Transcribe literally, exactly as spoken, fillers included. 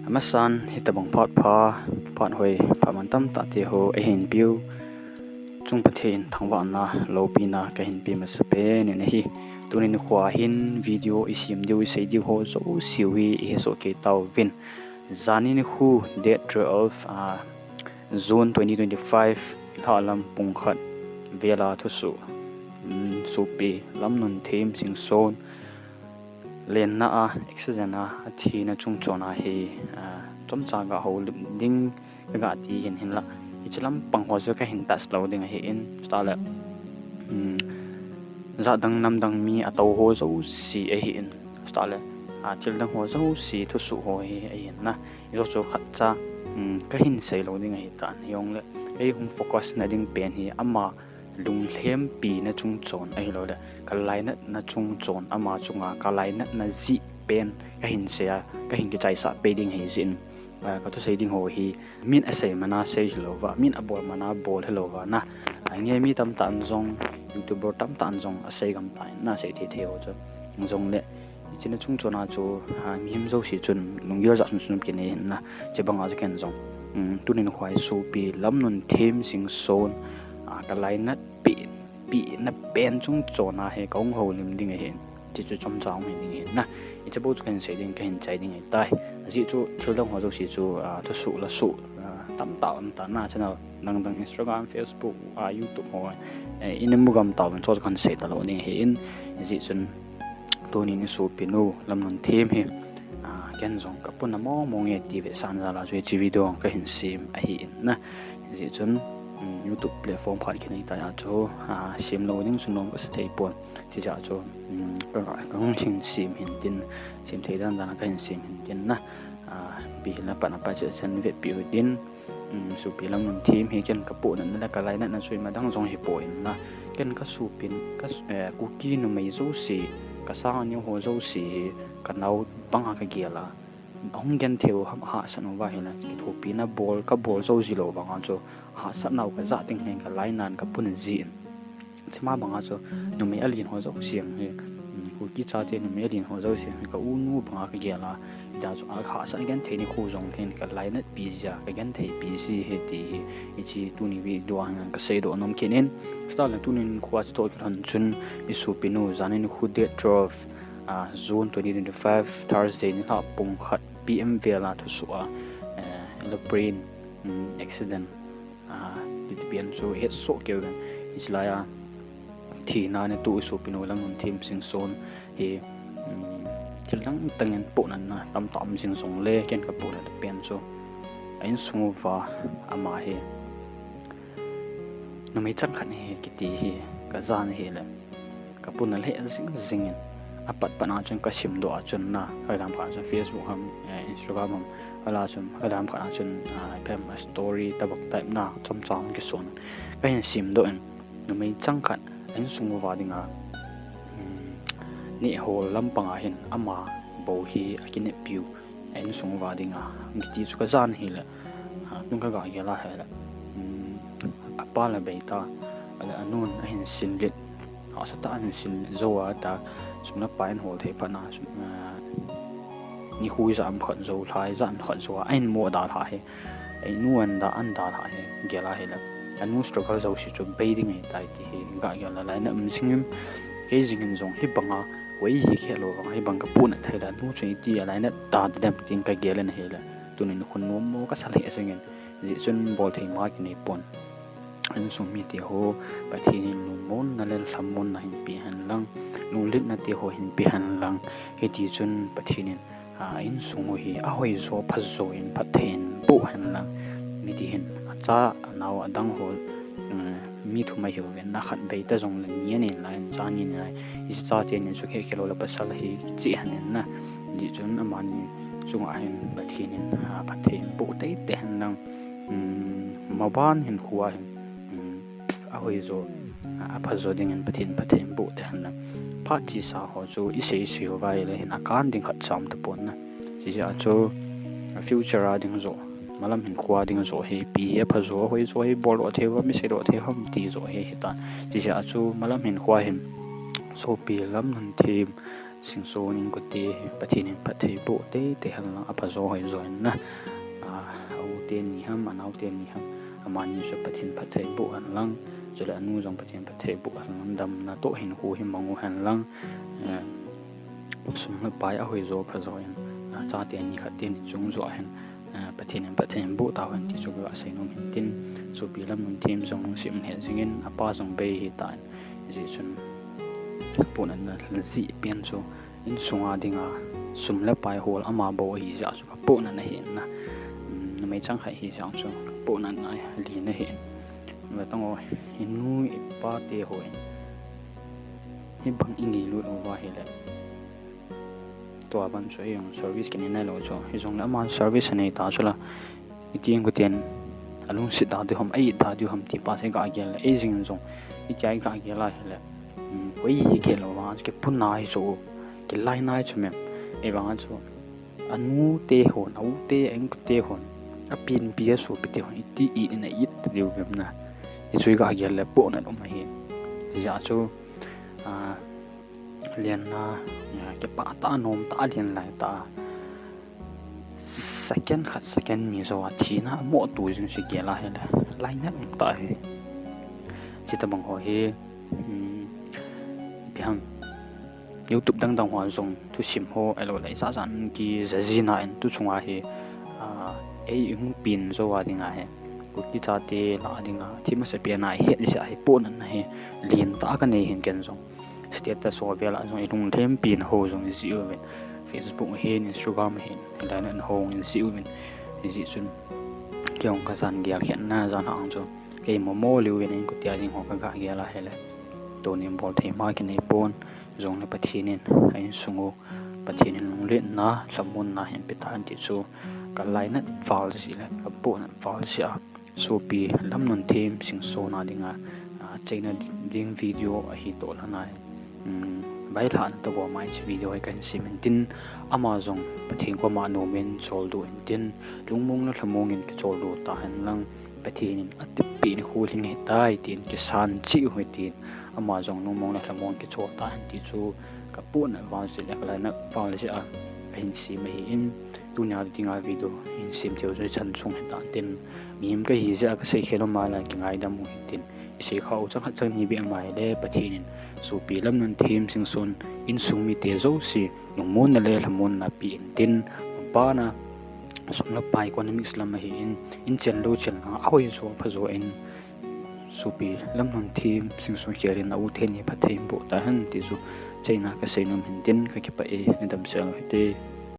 Amasan hitabang phat pha, phat hoi, phat mantam tah te ho eihin peh u chung Pathen thangvahna, loupina kahin pe masapen in ahi. Tuni nikho hin video isem diu, isei diu ho jouse u hi ihesoh kei tauvin. Jani nikho date twelve, uh, June twenty twenty-five, lhahlam pung khat vela thusoh, um, sopi Lamnunthem Singson lenna a accident a athina chungchon a hi, uh, chomcha ga houlim ding kaga ti hin, hinla hiche lampang ho chu kahin touch lou ding ahin, chutah le, um, jat dang nam dang mi atou ho jouse ahin, chutah le, uh, thil dang ho jouse thusoh ho hi ahin na. Hijo chu khatcha, um, kahin sei lou ding ahitan, hijongle eihung focus na ding pen hi ama lunglhempina chungchon ahilouleh kalainatna chungchon, ama chunga kalainatna jeh pen kahin sei a, kahin kichaisah peh ding ahi jeh in, uh, kathusei ding ho hi min asei mana sei hilouva, min abol mana bol hilouva na. Uh, nge mi tamtah in jong, YouTuber tamtah in jong asei gam tan na, asei thei thei ho chu. Hijongle hiche na chungchon a chu, uh, mihem jouse chun lunggel jat sunsun kinei hin na, hiche banga chu ken jong, um, tuni nikho hi sopi Lamnunthem Singson, uh, kalainat peh, pehna pen chungchon a hi kahung houlim ding ahin, hiche chu chomcha hung hi ding ahin na. Hiche bou chu kahin sei ding, kahin chai ding ahitai. Ajeh chu thil dang ho jouse chu, uh, thusoh la soh, uh, tamtah um tan na, channel dang dang, Instagram, Facebook, uh, YouTube ho, eh, ina mu gam tauvin, chu chu kahin sei talou ding ahin. Ajeh chun tunin isopinu Lamnunthem hi, uh, ken jong kapuna mong mong e ti vetsahna jal a chu hiche video kahin sem ahin na. Ajeh chun, um, YouTube platform khat kinei tah a chu, uh, sem lou ding chu nom kasa thei pon. Chujeh a chu, um, ka, kahung hin sem hin tin, sem thei dan dan a kahin sem hin tin na. Uh, ipi hile patna pa cheh cheh in vetpeh u hitin. Um, sopi Lamnunthem hi ken kapohnatna le kalainatna chu imadang jong hipon na. Ken kasopin, ka, eh, Kuki numei jouse, kasang aneo ho jouse hi kanao banga kagel a, ahung genthei u ham, hahsat uva hile kithopina bol, kabol jou ji lou vanga chu hahsatnau kajah ding hin kalainan kapuna jin. Hichema banga chu numei alen ho jouse hi, um, Kuki chate numei alen ho jouse hi ka unu banga kagel a, hita chu ahahsat genthei nikho jong hin kalainatpi jia, kagentheipi ji ahi ti hi, hiche tuni video a hin kaseidoh nom kit in. Chutah le tuni nikho a chutoh kilhon chun isopinu, jani nikho date twelve, uh, June twenty twenty-five, Thursday nilhah pung khat P M vel a thusoh a, eh, aeroplane, um, accident, uh, titi pen chu ihetsoh kei uvin. Hiche laiya thina natoh isopinu Lamnunthem Singson hi, um, thil dang dang in pohnatna tamtah um jing jongle, ken kapohnat pen chu a insung uva ama hi numei changkhat ahi kiti hi kajan ahile, kapuna lheh jing jing in, apat pat a chun kasimdoh a chun na, khalam khat a chun Facebook ham, eh, Instagram ham, khalam chun, khalam khat a chun, ah, ipi ham, story tabang type na chomcha hung kison, kahin simdoh in, numei changkhat a insung uva dinga, um, nehhol lampang a hin ama bou hi akineppiu, a insung uva dinga, kiti chu kajan ahile, ah, tun kagah gel a hile, um, apa la beita, ale anun ahin sinlet, hahsatah ahin sinlet jou a ta, sum le pai ahin hol thei phat na, sum, ah, nikho ijat ham khat jou, lha ijat ham khat jou a ahin mo dalhah hi, anu an da, an dalhah hi gel a hile, anu struggle jouse chu bei ding ahitai ti hi gah gel a lainat um jing in, kei jing in jong hibanga koi hi kahet lou vang, hibang kapohnat thei le anu chu iti a lainat ta dem tin kagel in ahile, tunin khonung mo kasa lheh jing in, hijeh chun bolthei ma kinei pon. A insung mite ho, Pathen in lungmonna le lhamonna hin pe hen lang, lunglutna te ho hin pe hen lang, hiti chun Pathen in, a, insung u hi ahoijo, aphajo in phatthei in boh hen lang, mite hin acha, anao, adang ho, um, mi thum ahiuvin, na khat beita jongle ni anei lai, cha ni anei lai, hiche chate ni chu khe khe lou le pasal hi cheh hen in na, hijeh chun amani chunga hin Pathen in, a, phatthei in boh teitei hen lang, um, maban hinkho a hin, um, ahoijo, a, aphajo dingin Pathen, Pathen in boh tei hen lang. Phat chesa ho chu isei, isei uva ahile hin akan ding khatcha um tapon na. Hijeh a chu, a, future a ding joh, malam hinkho a ding joh hi, ipi hi aphajo, ahoijo hi boldoh thei uva, mi seidoh thei ham ti joh hi hitan. Hijeh a chu malam hinkho a hin sopi Lamnunthem Singson in kote hi Pathen in phatthei boh teitei hen lang, apha jo hoi jo hen na. A, a u teni ham, a nao teni ham, amani chu Pathen phatthei boh hen lang, chule anu jong Pathen phatthei boh hen lang, damna toh hinkho hi mang u hen lang, eh, sum le pai ahoi jo pha jo in, a, cha teni khat teni chung jo hen, eh, Pathen in phatthei boh tau hen ti chu ka seinom hin tin, sopi Lamnunthem jong lungset in he jingin, apa jong bei hitan, hijeh chun, pohnatna jeh pen chu, insunga dinga sum le pai hol ama bou ahi jeh chu ka pohnat ahi na. Um, numei chang khat ahi jeh chu ka pohnatna len ahi. Ve tang o, inu ipa te hon hibang ingailut uva ahile, tua ban chu eijong service kinei nailou chu, hijongle ama service anei ta chu la, iti in koten alungset ta diu ham, a-it ta diu ham ti pa se ga gel le, eijing jong itia ga gel a hile, um, koi hi gel lou vang chu kipuna hi chu, kilainat chu mem. Ahivang chu anu te hon, a u te, a inkote hon, apipi asopi te hon iti it in a-it ta diu vem na, hichu ga gel le pohnat um ahi. Hijeh chu, a, lenna, a, kipah tah, nom tah, len lai tah, second khat, second ni jouva thina amoh tu jing chu gel a hile, lainat um tah ahi. Chutobang ho hi, um, ipi ham, YouTube dangdang hoa jong thusim ho, ahilou le ijat jat in kija jina in tu chunga hi, a, ei hung pen jouva dinga hi, Kuki chate lah a dinga themcha pen a ihet jeh a hi pohnatna hi lentah kanei hin ken jong. Status ho vel a jong ilungthim pen ho jong ijih uvin, Facebook ahin, Instagram ahin, hilai nan hung ijih uvin, hijeh chun, kei jong kajan gel khen na jan hang chu, kei momo liu vin inkote a ding ho kaga gel a hile, tuni bol thei ma kinei pon, jongle Pathen in a insung u, Pathen in lungletna, lhamonna hin pe tan ti chu, ka lainat val jeh le ka pohnat val jeh a, sopi Lamnunthem Singson a dinga, a, cheina ding video ahi toh lhon a, um, vailhahna toh gom a hiche video hi kahin sem in tin, ama jong Pathen koma nom in choldo in tin, lungmong le lhamong in kicholdo ta hen lang, Pathen in atipeh nikho lhing ahitai tin, kisan cheh u hitin, ama jong lungmong le lhamong in kichol ta hen ti chu ka pohnat val jeh le ka lainat val jeh a kahin sem ahin, tunia dinga video hin sem theiu chu ichan chung hitan tin, mihem kahi jeh a kasei khel um a le kingaidam u hitin, isei khah u chang khat chang ni beh ma hile, Pathen in sopi Lamnunthem Singson insung mite jouse lungmonna le lhamonna pe in tin, bana sum le pai economics lam ahin, inchen lou chen a ahoi jo pha jo in, sopi Lamnunthem Singson khel in a u teni phatthei boh ta hen ti chu cheina kasei nom hin tin, kakipah e, nadamsel u hite.